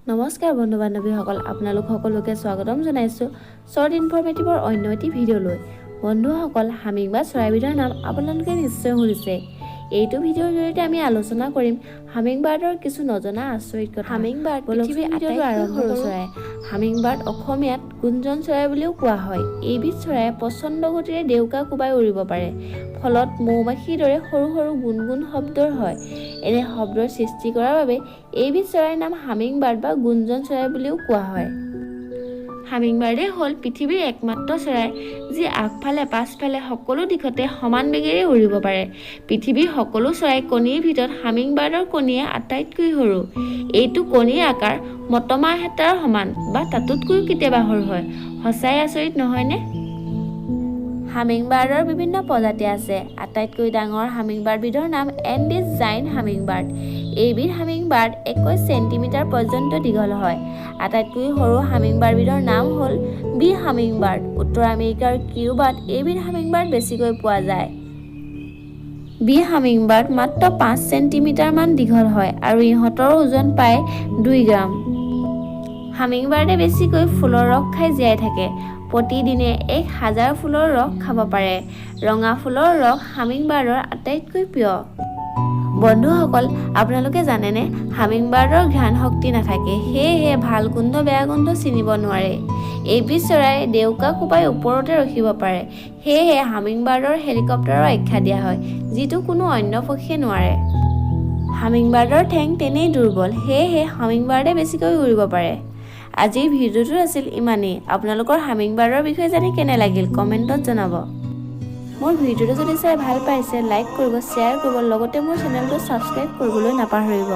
নমস্কাৰ বন্ধু বান্ধৱীসকল, আপোনালোক সকলোকে স্বাগতম জনাইছোঁ শ্বৰ্ট ইনফৰ্মেটিভৰ অন্য এটি ভিডিঅ'লৈ। বন্ধুসকল, হামিংবাৰ্ড চৰাইবিধৰ নাম আপোনালোকে নিশ্চয় শুনিছে। এইটো ভিডিঅ'ৰ জৰিয়তে আমি আলোচনা কৰিম হামিংবাৰ্ডৰ কিছু নজনা আচৰিত কথা। হামিংবাৰ্ড পৃথিৱীৰ আটাইতকৈ আৰম্ভ সৰু চৰাই। হামিংবাৰ্ড অসমীয়াত গুঞ্জন চৰাই বুলিও কোৱা হয়। এইবিধ চৰায়ে প্ৰচণ্ড গতিৰে ডেউকা কোবাই উৰিব পাৰে। ফলত মৌ মাখিৰ দৰে সৰু সৰু গুণগুণ শব্দৰ হয়। এনে শব্দৰ সৃষ্টি কৰাৰ বাবে এইবিধ চৰাইৰ নাম হামিংবাৰ্ড বা গুঞ্জন চৰাই বুলিও কোৱা হয়। হামিংবাৰ্ডেই হ'ল পৃথিৱীৰ একমাত্ৰ চৰাই, যি আগফালে পাছফালে সকলো দিশতে সমান বেগেৰে উৰিব পাৰে। পৃথিৱীৰ সকলো চৰাই কণীৰ ভিতৰত হামিংবাৰ্ডৰ কণীয়ে আটাইতকৈ সৰু। এইটো কণীৰ আকাৰ মটৰমাহ এটাৰ সমান বা তাতোতকৈও কেতিয়াবা সৰু হয়। সঁচাই আচৰিত নহয়নে? হামিংবাৰ্ডৰ বিভিন্ন প্ৰজাতি আছে। আটাইতকৈ ডাঙৰ হামিংবাৰ্ডবিধৰ নাম এণ্ডিজ জাইণ্ট হামিংবাৰ্ড। এইবিধ হামিংবাৰ্ড 21 চেণ্টিমিটাৰ পৰ্যন্ত দীঘল হয়। আটাইতকৈ সৰু হামিংবাৰ্ডবিধৰ নাম হ'ল বি হামিংবাৰ্ড। উত্তৰ আমেৰিকাৰ কিউবাত এইবিধ হামিংবাৰ্ড বেছিকৈ পোৱা যায়। বি হামিংবাৰ্ড মাত্ৰ 5 চেণ্টিমিটাৰমান দীঘল হয় আৰু ইহঁতৰ ওজন প্ৰায় 2 গ্ৰাম। হামিংবাৰ্ডে বেছিকৈ ফুলৰ ৰস খাই জীয়াই থাকে। প্ৰতিদিনে 1000 ফুলৰ ৰস খাব পাৰে। ৰঙা ফুলৰ ৰস হামিংবাৰ্ডৰ আটাইতকৈ প্ৰিয়। বন্ধুসকল, আপোনালোকে জানেনে, হামিংবাৰ্ডৰ ঘ্ৰাণ শক্তি নাথাকে। সেয়েহে ভাল গোন্ধ, বেয়া গোন্ধ চিনিব নোৱাৰে। এইবিধ চৰাই ডেউকা কোবাই ওপৰতে ৰখিব পাৰে। সেয়েহে হামিংবাৰ্ডৰ হেলিকপ্টাৰৰ আখ্যা দিয়া হয়, যিটো কোনো অন্য পক্ষীয়ে নোৱাৰে। হামিংবাৰ্ডৰ ঠেং তেনেই দুৰ্বল, সেয়েহে হামিংবাৰ্ডে বেছিকৈ উৰিব পাৰে। আজিৰ ভিডিঅ'টো আছিল ইমানেই। আপোনালোকৰ হামিংবাৰ্ডৰ বিষয়ে জানি কেনে লাগিল, কমেণ্টত জনাব। মোৰ ভিডিঅ'টো যদি চাই ভাল পাইছে, লাইক কৰিব, শ্বেয়াৰ কৰিব, লগতে মোৰ চেনেলটো ছাবস্ক্ৰাইব কৰিবলৈ নাপাহৰিব।